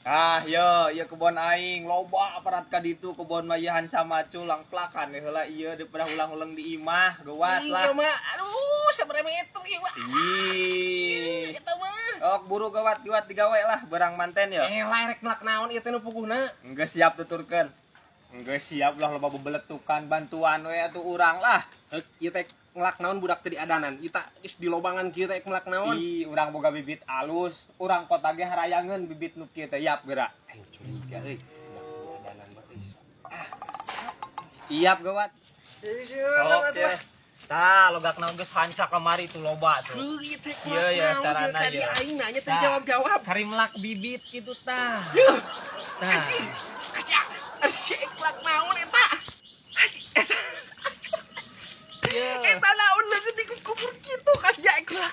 Ah, yo, ieu kebon aing loba aparat ka ditu kebon mah ieu hanca macul langplakan we heula ieu daripada ulang-ulang di imah, geuwat lah. Iya mah, aduh, sabaraha meter ieu mah. Ih. Eta mah. Ok, buru gawat gawat digawe lah, berang manten ya. Eh, lah rek melak naon ieu teh nu puguhna? Geus siap tuturkeun. Geus siap lah, loba bebeletukan bantuan we atuh urang lah. Heuk, ieu teh ngelak naon budak teh diadanan? Ieu tah geus di lobangan kieu teh ngelak naon? Ih, urang boga bibit alus, urang kota ge harayangeun bibit nu kieu teh, yap geura. Aing curiga euy, budak teh diadanan mah euy. Iap gawat. Sok ya. Tah, logak naon geus hanca kamari tuh loba tuh. Heuh, ieu teh Iya, ya, naon carana, tadi iya. aing nanya teh Tah. jawab-jawab. Kari melak bibit gitu tah. Yuh, Tah. anjing. Kasih Asyik melak naon eta? Anjing, eta. Iya. Eta naon leugeut dikubur kitu kasih melak.